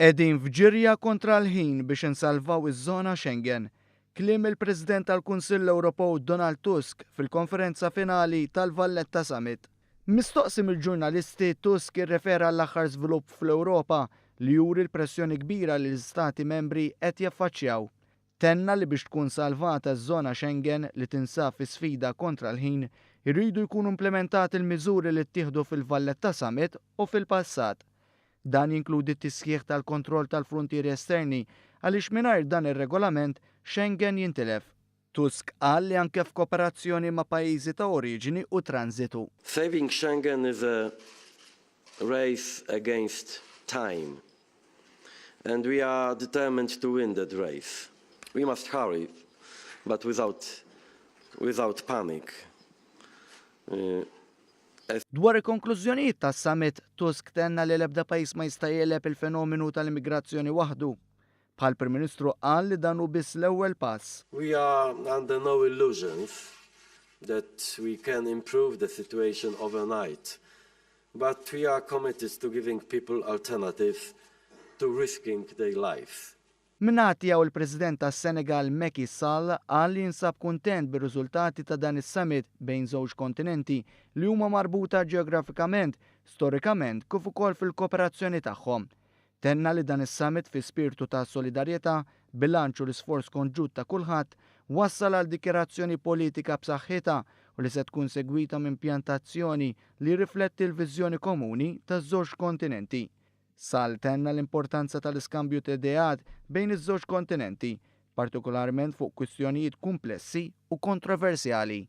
Qegħdin f'ġirja kontra l-ħin biex insalvaw iż-żona Schengen. Kliem il-President tal-Kunsill Ewropew Donald Tusk fil-konferenza finali tal-Valletta Summit. Mistoqsi mill-ġurnalisti, Tusk irrefera għall-aħħar żvilupp fl-Ewropa li juri l-pressjoni kbira li l-istati membri qed jaffaċċjaw. Tenna li biex tkun salvata ż-żona Schengen li tinsab fi sfida kontra l-ħin, iridu jkunu implimentati l-miżuri li ttieħdu fil-Valletta Summit u fil-passat. Dan jinkludi t-tisħiħ tal-kontroll tal-fruntieri esterni għaliex mingħajr dan ir-regolament Schengen jintilef. Tusk qal li anke f'kooperazzjoni ma' pajjiżi ta' oriġini u tranżitu. Saving Schengen is a race against time and we are determined to win that race. We must hurry but without without panic. Dwar il-konklużjonijiet tas-summit, Tusk tenna li l-ebda pajjiż ma jista' jegħleb il-fenomenu tal-immigrazzjoni waħdu. Bħal Prim Ministru qal li dan hu biss l-ewwel pass. We are under no illusions that we can improve the situation overnight, but we are committed to giving people alternatives to risking their lives. Min-naħa tiegħu il-President tas-Senegal Macky Sall qal li jinsab kuntent bir-riżultati ta' dan is-summit bejn żewġ kontinenti li huma marbuta ġeografikament, storikament kif ukoll fil-kooperazzjoni tagħhom. Tenna li dan is-summit fi spirtu ta' solidarjetà, bilanċ u l-isforz konġunt ta' kulħadd wassal għal dikjarazzjoni politika b'saħħitha u li se tkun segwita minn pjan ta' azzjoni li jirrifletti l-viżjoni komuni taż-żewġ kontinenti. Sall tenna l-importanza tal-iskambju ta' ideat bejn iż-żewġ kontinenti, partikolarment fuq kwistjonijiet kumplessi u kontroversjali.